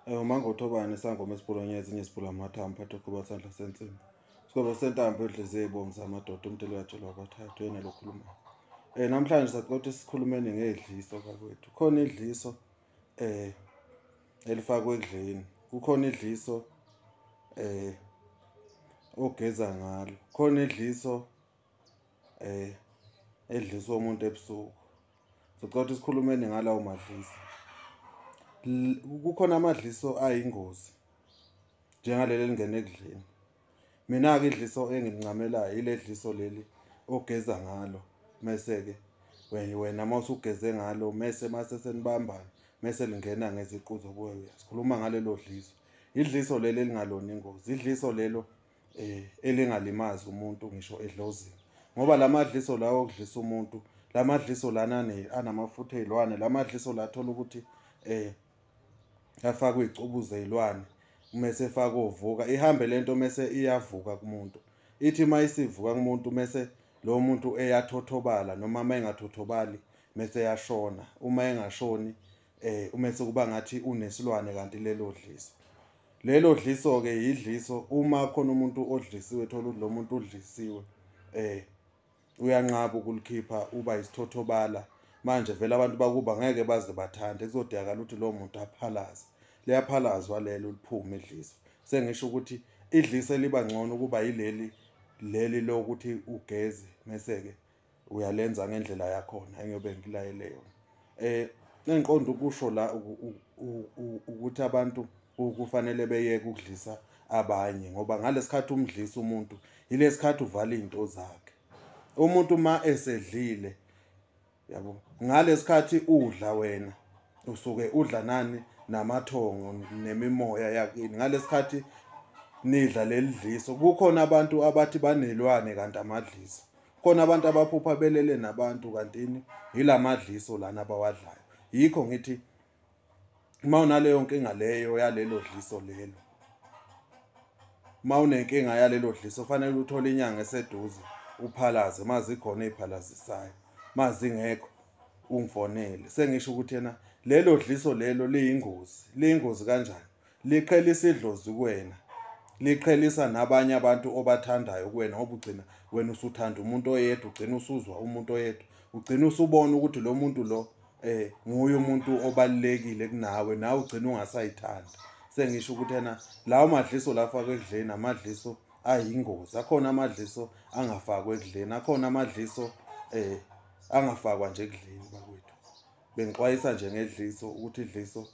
UMangothobane isangoma esibhulonye ezinye zibhula amathambo phatha ukuba sandla sensimbi. Sigobo sentambo edlize ibongi zamadoda umdeli katshelwa abathathu yena lokhulumayo. Namhlanje sacela ukuthi sikhulumeni ngedliso bakwethu. Khona idliso elifakwe ekudleni. Kukhona idliso ogeza ngalo. Khona idliso edliswa umuntu ebusuku. Sicela ukuthi sikhulumeni ngalawo madliso. Kukhona amadliso ayingozi njengaleli elingena ekudleni. Mina-ke idliso engilincamelayo ile dliso leli ogeza ngalo, mese-ke wena uma usugeze ngalo mese mase senibambana mese lingena ngeziqu zoboya. Sikhuluma ngalelo dliso. Idliso leli elingalona ingozi, idliso lelo elingalimazi umuntu ngisho edlozini, ngoba la madliso lawo okudlisa umuntu, la madliso lana anamafutha ey'lwane, la madliso la athola ukuthi afakwe iy'cubu zey'lwane mese efake ovuka, ihambe lento mese iyavuka kumuntu. Ithi uma isivuka kumuntu mese lo muntu eyathothobala, noma uma engathothobali mese eyashona, uma engashoni mese kuba ngathi unesilwane kanti lelo dliso. Lelo dliso-ke yidliso uma khona umuntu odlisiwe, thola ukuthi lo muntu udlisiwe uyanqaba ukulikhipha, uba isithothobala. Manje vele abantu bakuba ngeke baze bathande, kuzodingakala ukuthi lowo muntu aphalaze. Liyaphalazwa lelo liphume idliso. Sengisho ukuthi idliso eliba ngcono kuba yileli leli lokuthi ugeze mese-ke uyalenza ngendlela yakhona engiyobe ngilayele yona. Engiqonda ukusho la ukuthi abantu kufanele beyeke ukudlisa abanye, ngoba ngalesikhathi umdlisa umuntu yilesikhathi uvala izinto zakhe. Umuntu uma esedlile, yabo, ngalesikhathi udla wena usuke udla nani namathongo nemimoya yakini. Ngalesikhathi nidla leli dliso, kukhona abantu abathi banelwane kanti amadliso, khona abantu abaphupha belele nabantu kantini yilamadliso lana abawadlayo. Yikho ngithi uma unaleyo nkinga leyo yalelo dliso lelo, uma unenkinga yalelo dliso fanele uthole inyanga eseduze uphalaze, uma zikhona ey'phalazisayo, uma zingekho ungifonele. Sengisho ukuthi yena lelo dliso lelo liyingozi. Liyingozi kanjani? Liqhelisa idlozi kuwena, liqhelisa nabanye abantu obathandayo kuwena, ngoba ugcina wena usuthanda umuntu oyedwa, ugcina usuzwa umuntu oyedwa, ugcina usubona ukuthi lo muntu lo nguye umuntu obalulekile kunawe, nawe ugcina ungasayithandi. Sengisho ukuthi yena lawo madliso lafakwe ekudleni amadliso ayingozi. Akhona amadliso angafakwa ekudleni, akhona amadliso angafakwa nje ekudleni bakwethu. Bengixwayisa nje ngedliso ukuthi idliso